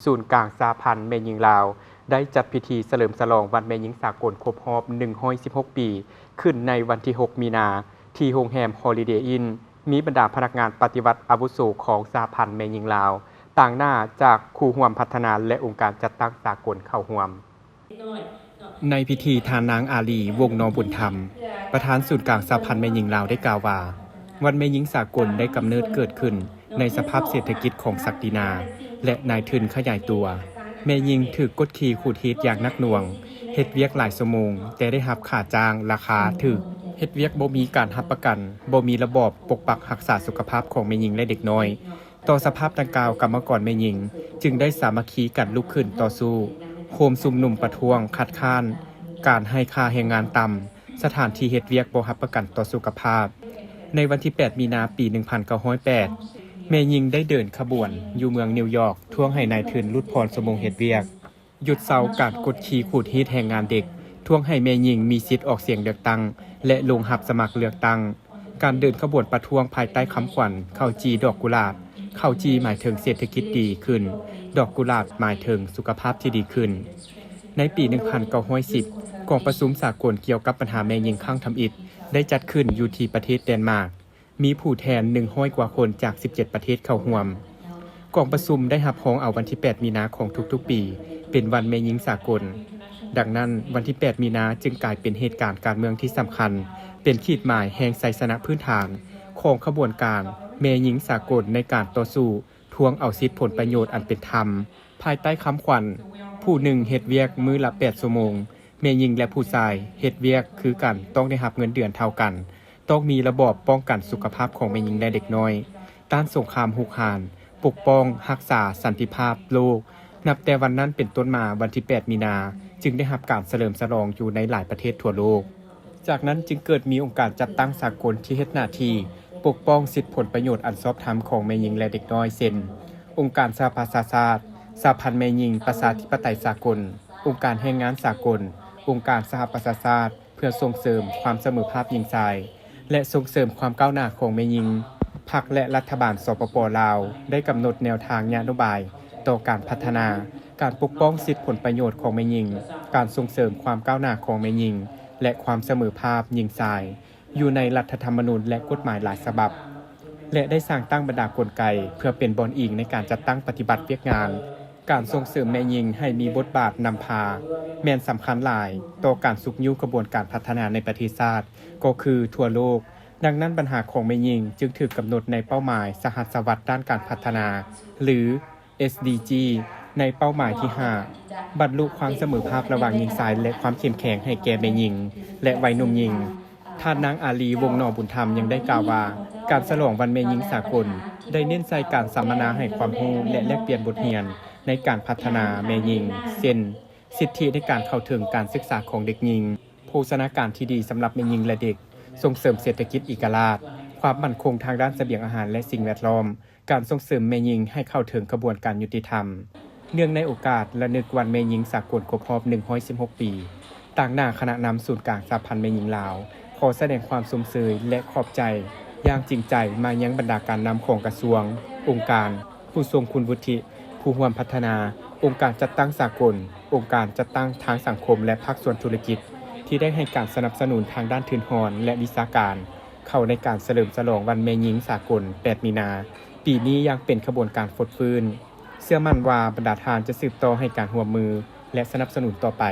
ສູນກາງສະຫະພັນແມ່ຍິງລາວ ໄດ້ຈັດພິທີສະເຫຼີມສະຫຼອງວັນແມ່ຍິງສາກົນຄົບຮອບໜຶ່ງຮ້ອຍສິບຫົກປີ ຂຶ້ນໃນວັນທີຫົກ ມີນາ ທີ່ໂຮງແຮມ Holiday Inn ມີບັນດາພະນັກງານປະຕິວັດອາວຸໂສຂອງສະຫະພັນແມ່ຍິງລາວ, ຕາງໜ້າຈາກຄູ່ຮ່ວມພັດທະນາ ແລະ ອົງການຈັດຕັ້ງສາກົນເຂົ້າຮ່ວມ. ໃນພິທີ, ທ່ານນາງ ອາລີ ວົງນໍບຸນທຳ, ປະທານສູນກາງສະຫະພັນແມ່ຍິງລາວ ໄດ້ກ່າວວ່າ, ວັນແມ່ຍິງສາກົນໄດ້ກຳເນີດເກີດຂຶ້ນໃນສະພາບເສດຖະກິດຂອງສັກດິນາ ແລະ ນາຍທຶນຂະຫຍາຍຕົວ. ແມ່ຍິງຖືກກົດຂີ່ຂູດຮີດຢ່າງໜັກໜ່ວງ, ເຮັດວຽກຫຼາຍຊົ່ວໂມງ, ແຕ່ໄດ້ຮັບຄ່າຈ້າງລາຄາຖືກ, ເຮັດວຽກບໍ່ມີການຮັບປະກັນ, ບໍ່ມີລະບອບປົກປັກຮັກສາສຸຂະພາບຂອງແມ່ຍິງ ແລະ ເດັກນ້ອຍ. ຕໍ່ສະພາບດັ່ງກ່າວ, ກຳມະກອນແມ່ຍິງຈຶ່ງໄດ້ສາມັກຄີກັນລຸກຂຶ້ນຕໍ່ສູ້, ໂຮມຊຸມນຸມປະທ້ວງຄັດຄ້ານການໃຫ້ຄ່າແຮງງານຕ່ຳ, ສະຖານທີ່ເຮັດວຽກບໍ່ຮັບປະກັນຕໍ່ສຸຂະພາບ. ໃນວັນທີແປດ ມີນາ ປີໜຶ່ງພັນເກົ້າຮ້ອຍແປດ, ແມ່ຍິງໄດ້ເດີນຂະບວນຢູ່ເມືອງນິວຢອກ, ທວງໃຫ້ນາຍທຶນຫຼຸດຜ່ອນຊົ່ວໂມງເຮັດວຽກ, ຢຸດເຊົາການກົດຂີ່ຂູດຮີດແຮງງານເດັກ, ທວງໃຫ້ແມ່ຍິງມີສິດອອກສຽງເລືອກຕັ້ງ ແລະ ລົງຮັບສະໝັກເລືອກຕັ້ງ. ການເດີນຂະບວນປະທ້ວງພາຍໃຕ້ຄຳຂວັນ ເຂົ້າຈີ່ດອກກຸຫຼາບ. ເຂົ້າຈີ່ໝາຍເຖິງເສດຖະກິດດີຂຶ້ນ, ດອກກຸຫຼາບໝາຍເຖິງສຸຂະພາບທີ່ດີຂຶ້ນ. ໃນປີໜຶ່ງພັນເກົ້າຮ້ອຍສິບ, ກອງປະຊຸມສາກົນກ່ຽວກັບບັນຫາແມ່ຍິງຄັ້ງທຳອິດ ໄດ້ຈັດຂຶ້ນຢູ່ທີ່ປະເທດແດນມາກ, ມີຜູ້ແທນໜຶ່ງຮ້ອຍກວ່າຄົນຈາກສິບເຈັດປະເທດເຂົ້າຮ່ວມ. ກອງປະຊຸມໄດ້ຮັບຮອງເອົາວັນທີແປດ ມີນາຂອງທຸກໆປີ ເປັນວັນແມ່ຍິງສາກົນ. ດັ່ງນັ້ນ, ວັນທີແປດ ມີນາຈຶ່ງກາຍເປັນເຫດການການເມືອງທີ່ສຳຄັນ, ເປັນຂີດໝາຍແຫ່ງໄຊຊະນະພື້ນຖານຂອງຂະບວນການແມ່ຍິງສາກົນໃນການຕໍ່ສູ້ທວງເອົາສິດຜົນປະໂຫຍດອັນເປັນທຳ. ພາຍໃຕ້ຄຳຂວັນ ຜູ້ໜຶ່ງເຮັດວຽກມື້ລະແປດຊົ່ວໂມງ, ແມ່ຍິງ ແລະ ຜູ້ຊາຍເຮັດວຽກຄືກັນ ຕ້ອງໄດ້ຮັບເງິນເດືອນເທົ່າກັນ, ຕ້ອງມີລະບອບປ້ອງກັນສຸຂະພາບຂອງແມ່ຍິງ ແລະ ເດັກນ້ອຍ, ຕ້ານສົງຄາມຮຸກຮານ, ປົກປ້ອງຮັກສາສັນຕິພາບໂລກ. ນັບແຕ່ວັນນັ້ນເປັນຕົ້ນມາ, ວັນທີແປດ ມີນາ ຈຶ່ງໄດ້ຮັບການສະເຫຼີມສະຫຼອງຢູ່ໃນຫຼາຍປະເທດທົ່ວໂລກ. ຈາກນັ້ນຈຶ່ງເກີດມີອົງການຈັດຕັ້ງສາກົນທີ່ເຮັດໜ້າທີ່ປົກປ້ອງສິດຜົນປະໂຫຍດອັນຊອບທຳຂອງແມ່ຍິງ ແລະ ເດັກນ້ອຍ ເຊັ່ນ ອົງການສະຫະປະຊາຊາດ, ສະຫະພັນແມ່ຍິງປະຊາທິປະໄຕສາກົນ, ອົງການແຮງງານສາກົນ, ອົງການສະຫະປະຊາຊາດ ເພື່ອສົ່ງເສີມຄວາມສະເໝີພາບຍິງຊາຍ ແລະ ສົ່ງເສີມຄວາມກ້າວໜ້າຂອງແມ່ຍິງ. ພັກ ແລະ ລັດຖະບານ ສປປ ລາວ ໄດ້ກຳນົດແນວທາງນະໂຍບາຍຕໍ່ການພັດທະນາ, ການປົກປ້ອງສິດຜົນປະໂຫຍດຂອງແມ່ຍິງ, ການສົ່ງເສີມຄວາມກ້າວໜ້າຂອງແມ່ຍິງ ແລະ ຄວາມສະເໝີພາບຍິງຊາຍ ຢູ່ໃນລັດຖະທຳມະນູນ ແລະ ກົດໝາຍຫຼາຍສະບັບ ແລະ ໄດ້ສ້າງຕັ້ງບັນດາກົນໄກເພື່ອເປັນບ່ອນອີງໃນການຈັດຕັ້ງປະຕິບັດວຽກງານ. ການສົ່ງເສີມແມ່ຍິງໃຫ້ມີບົດບາດນຳພາ ແມ່ນສຳຄັນຫຼາຍຕໍ່ການຊຸກຍູ້ຂະບວນການພັດທະນາໃນປະເທດຊາດ ກໍຄືທົ່ວໂລກ. ດັ່ງນັ້ນ, ບັນຫາຂອງແມ່ຍິງຈຶ່ງຖືກກຳນົດໃນເປົ້າໝາຍສະຫັດສະວັດດ້ານການພັດທະນາ ຫຼື ເອສດີຈີ ໃນເປົ້າໝາຍທີຫ້າ ບັນລຸຄວາມສະເໝີພາບລະຫວ່າງຍິງຊາຍ ແລະ ຄວາມເຂັ້ມແຂງໃຫ້ແກ່ແມ່ຍິງ ແລະ ໄວໜຸ່ມຍິງ. ທ່ານນາງ ອາລີ ວົງນໍບຸນທຳ ຍັງໄດ້ກ່າວວ່າ ການສະຫຼອງວັນແມ່ຍິງສາກົນ ໄດ້ເນັ້ນໃສ່ການສຳມະນາໃຫ້ຄວາມຮູ້ ແລະ ແລກປ່ຽນບົດຮຽນໃນການພັດທະນາແມ່ຍິງ ເຊັ່ນ ສິດທິໃນການເຂົ້າເຖິງການສຶກສາຂອງເດັກຍິງ, ໂພຊະນາການທີ່ດີສຳລັບແມ່ຍິງ ແລະ ເດັກ, ສົ່ງເສີມເສດຖະກິດເອກະລາດ, ຄວາມໝັ້ນຄົງທາງດ້ານສະບຽງອາຫານ ແລະ ສິ່ງແວດລ້ອມ, ການສົ່ງເສີມແມ່ຍິງໃຫ້ເຂົ້າເຖິງຂະບວນການຍຸຕິທຳ. ເນື່ອງໃນໂອກາດລະນຶກວັນແມ່ຍິງສາກົນຄົບຮອບໜຶ່ງຮ້ອຍສິບຫົກປີ, ຕາງໜ້າຄະນະນຳສູນກາງສະຫະພັນແມ່ຍິງລາວ ຂໍສະແດງຄວາມຊົມເຊີຍ ແລະ ຂອບໃຈຢ່າງຈິງໃຈມາຍັງບັນດາການນຳຂອງກະຊວງ, ອົງການ, ຜູ້ຊົງຄຸນວຸດທິ, ຜູ້ຮ່ວມພັດທະນາ, ອົງການຈັດຕັ້ງສາກົນ, ອົງການຈັດຕັ້ງທາງສັງຄົມ ແລະ ພາກສ່ວນທຸລະກິດ ທີ່ໄດ້ໃຫ້ການສະໜັບສະໜູນທາງດ້ານທຶນຮອນ ແລະ ວິຊາການ ເຂົ້າໃນການສະເຫຼີມສະຫຼອງວັນແມ່ຍິງສາກົນ ແປດ ມີນາ ປີນີ້ຢ່າງເປັນຂະບວນການຟົດຟື້ນ. ເຊື່ອໝັ້ນວ່າບັນດາທ່ານຈະສືບຕໍ່ໃຫ້ການຮ່ວມມື ແລະ ສະໜັບສະໜູນຕໍ່ໄປ.